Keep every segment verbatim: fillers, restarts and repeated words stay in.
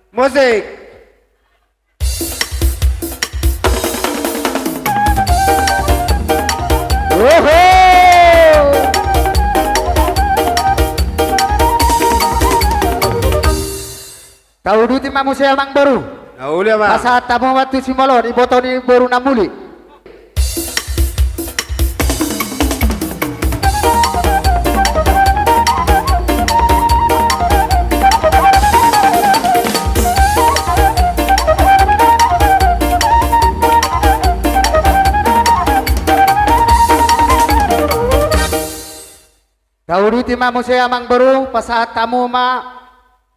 Musik. Oho! Tauduti ma muse amang boru. Na uli ma. Pasahat hamu ma tu simolon, iboto ni boru na muli. Tauduti ma muse amang boru, pasahat hamu ma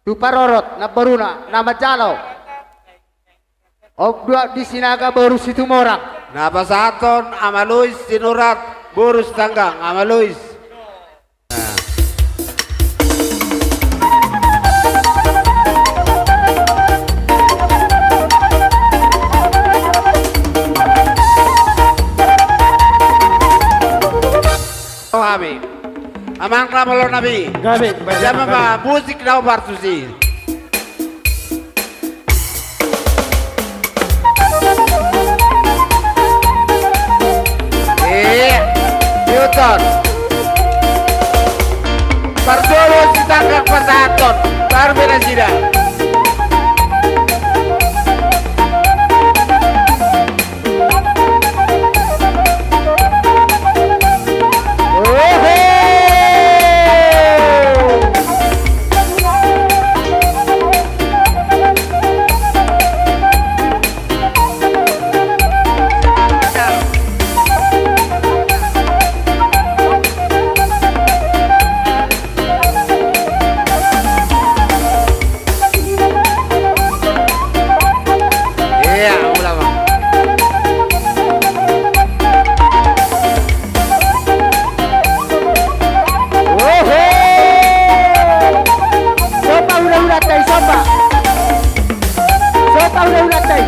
tu parorot, namboruna, na manjalo. Ompu Duat di Sinaga boru Situmorang. Na pasahathon Ama Lois Sinurat boru Sitanggang, Ama Lois. Hami. Amang ramolon nami. Gabe, gabe, gabe. Siapa ma musik na partusi? Iya, diuton. Parjolo Sitanggang pasahathon, baru pe nasida. Iya, ulang, Bang. Oho! Sopa hula-hula tai, sopa. Sopa hula-hula tai.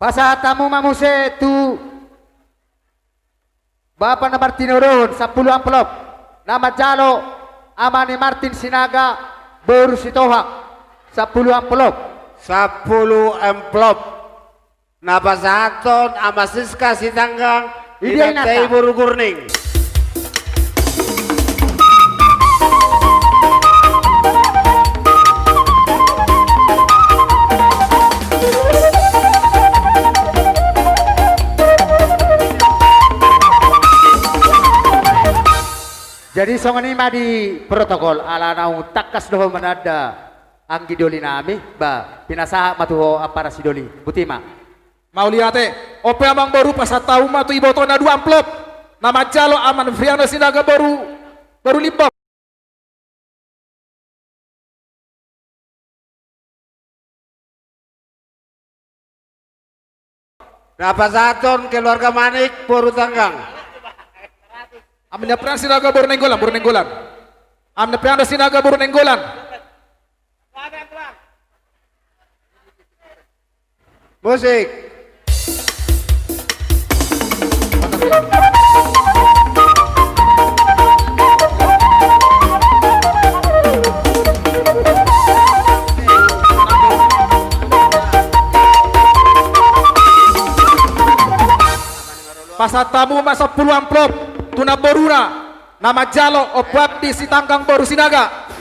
Pasahat hamu ma muse tu bapa na martinodohon sampulu amplop na manjalo ama ni Martin Sinaga boru Sitohang sampulu amplop. Sampulu amplop na pasahathon ama Siska Sitanggang. Ida inanta i boru Gurning. Jadi songon i ma di protokol ala naung tangkas do ho mananda anggi doli nami, ba pinasahat ma tu ho ampara sidoli. Boti ma. Mauliate. On pe amang boru, pasahat hamu ma tu ibotona dua amplop na manjalo ama ni Friano Sinaga boru, boru Limbong. Na pasahathon keluarga Manik boru Tanggang. Ama ni Friano Sinaga boru Nainggolan, boru Nainggolan. Ama ni Friano Sinaga boru Nainggolan. Musik. Pasahat hamu ma sampulu amplop tu namboruna na manjalo Ompu Abdi Sitanggang boru Sinaga.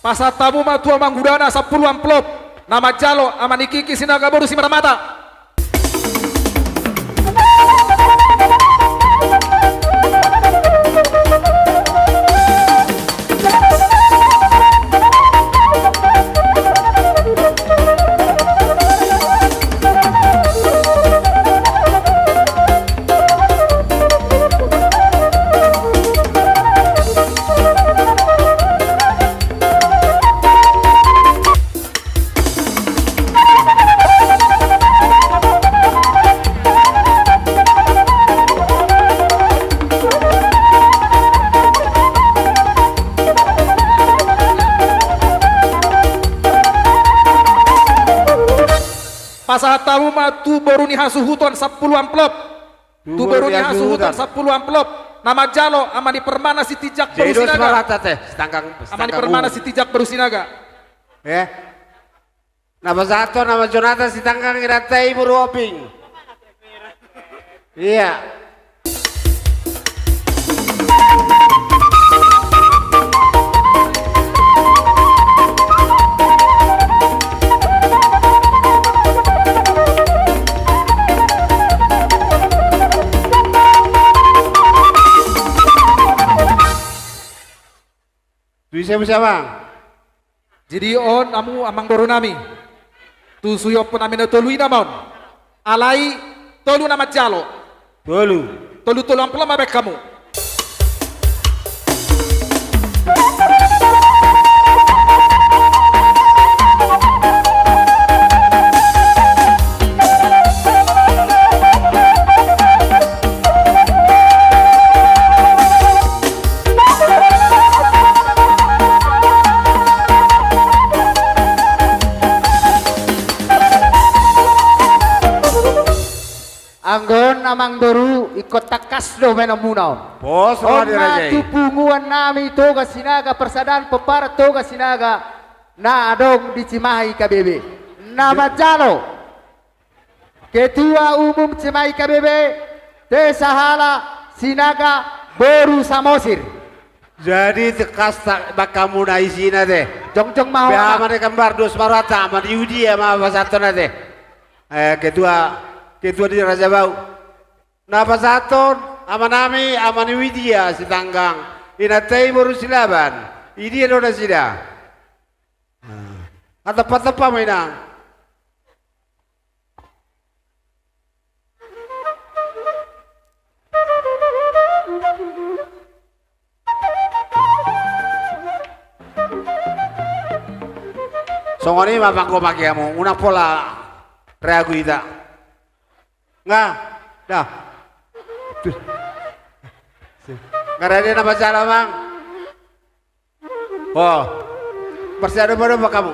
Pasahat hamu ma tu amang hudana sampulu amplop na manjalo ama ni Kiki Sinaga boru Simarmata. Pasahat hamu ma tu boru ni hasuhuton sampulu amplop. Tu boru ni hasuhuton sampulu amplop na manjalo ama ni Permana Sitinjak boru Sinaga. Ama ni Permana Sitinjak boru Sinaga. Eh. Na pasahathon ama Jonata Sitanggang, inanta i boru Oping. Iya. Tu ise muse, Bang? Jadi on hamu amang boru nami. Tu suhut nami na tolu i nama on. Alai tolu na manjalo. Tolu. Tolu, tolu amplop ma baen hamu. Anggo on amang boru, ingkon tangkas do baenonmuna on. Pos ma di raja i. On ma tu punguan nami Toga Sinaga, Parsadaan Pomparan Toga Sinaga na adong di Cimahi K B B. Na manjalo Ketua Umum Cimahi K B B, Te Sahala Sinaga boru Samosir. Jadi tangkas baen hamu na isina, Te. Jongjong ma ho, Ama. Pe ama ni Kembar dos ma rohanta, Ama ni Widia ma pasahatonna, Te. Eh, ketua, ketua di Rajabau. Na pasahathon ama nami, Ama ni Widia Sitanggang, inanta i boru Silaban. Idia do nasida. Nah, atampa-tampa ma, Inang. Songon i ma panggomahi hamu, unang pola. Ragu hita. Nga, da. Tuh. Nga rade na manjalo, Amang. Ho. Parsiadopan ma hamu.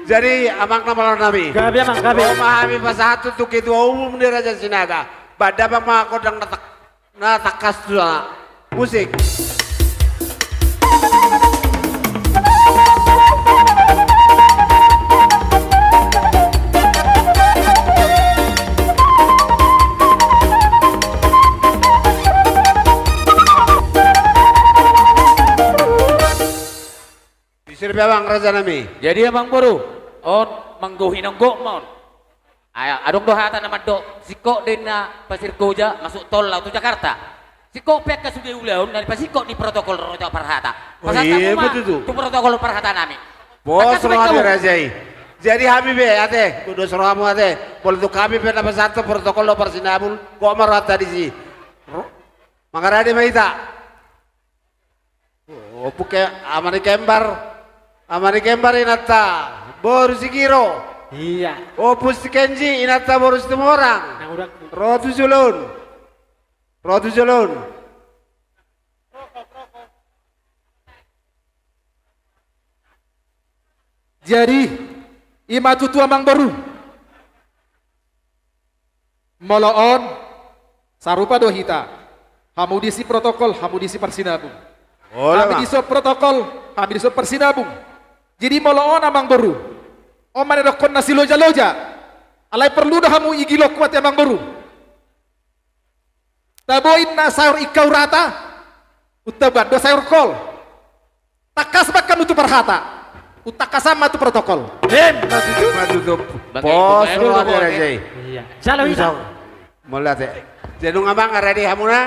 Jadi, Amang na malo nami. Gabe, Amang, gabe. Ro ma hami pasahat tu ketua umum ni Raja Sinaga. Baen damang ma gondang na tak-, na tangkas tu sana. Musik. Disi pe, Amang raja nami. Jadi, Amang boru, on manggohi nonggok ma on. Ai adong do hata na mandok, singkop do inna pasir koja, masuk tol laho tu Jakarta. Singkop pe angka sude ulaon na dipasingkop ni protokol Rorota Parhata. Oh, pasahat hamu ma, betul tu, tu protokol parhata nami. Pos. Tangkas ma roha ni hamu, raja i. Jadi hami pe ate, dos rohamu ate. Molo tung hami pe na pasahat protokol dohot parsinabul, gok ma rohanta disi. Ro-, mangarade ma hita. Oh, puke, ama ni kembar. Ama ni kembar inanta boru Sigiro. Iya. Ompus si Kenji inanta boru Situmorang. Nang udak. Ro tu jolo on. Ro tu jolo on. Jadi, i ma tutu, Amang boru. Molo on, sarupa do hita. Hamu disi protokol, hamu disi parsinabung. Olo, Amang. Hami disi protokol, hami disi parsinabung. Jadi molo on, Amang boru, on ma na nidokkon na silojaloja. Alai porlu do hamu igilonku ate, Amang boru. Tabo inna saur ingkau rata, untaban do saur kol. Tangkas ma hamu tu parhata, untangkasan ma tu protokol. Em, ma tutu, ma tutu. Pos roha ni raja i. Iya. Jalo hita. Mauliate. Jadi nunga, Amang, rade hamuna?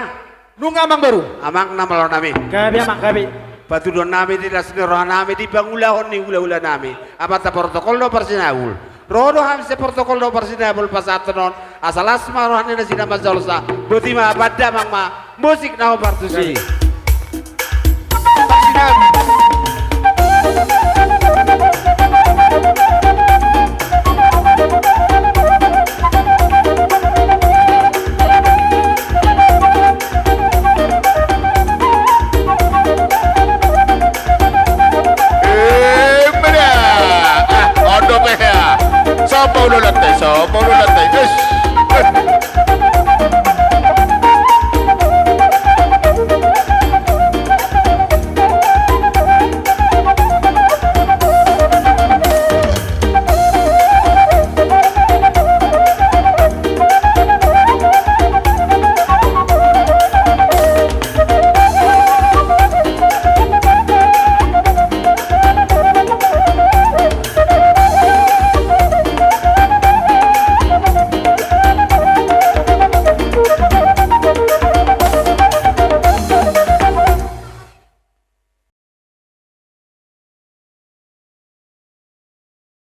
Nunga, Amang boru. Amang na malo nami. Gabe, Amang, gabe. Patuduhon nami di las ni roha nami di pangulahon ni hulahula nami. Amanta protokol dohot parsinabul. Ro do hami sian protokol dohot parsinabul pasahathon on, asa las ma roha ni nasida manjalosa. Boti ma, baen damang ma musik na hombar tusi. Parsinabul. Eh, mada. Ah, on dope hea. Sopo ulaonta i, sopo ulaonta i. Us.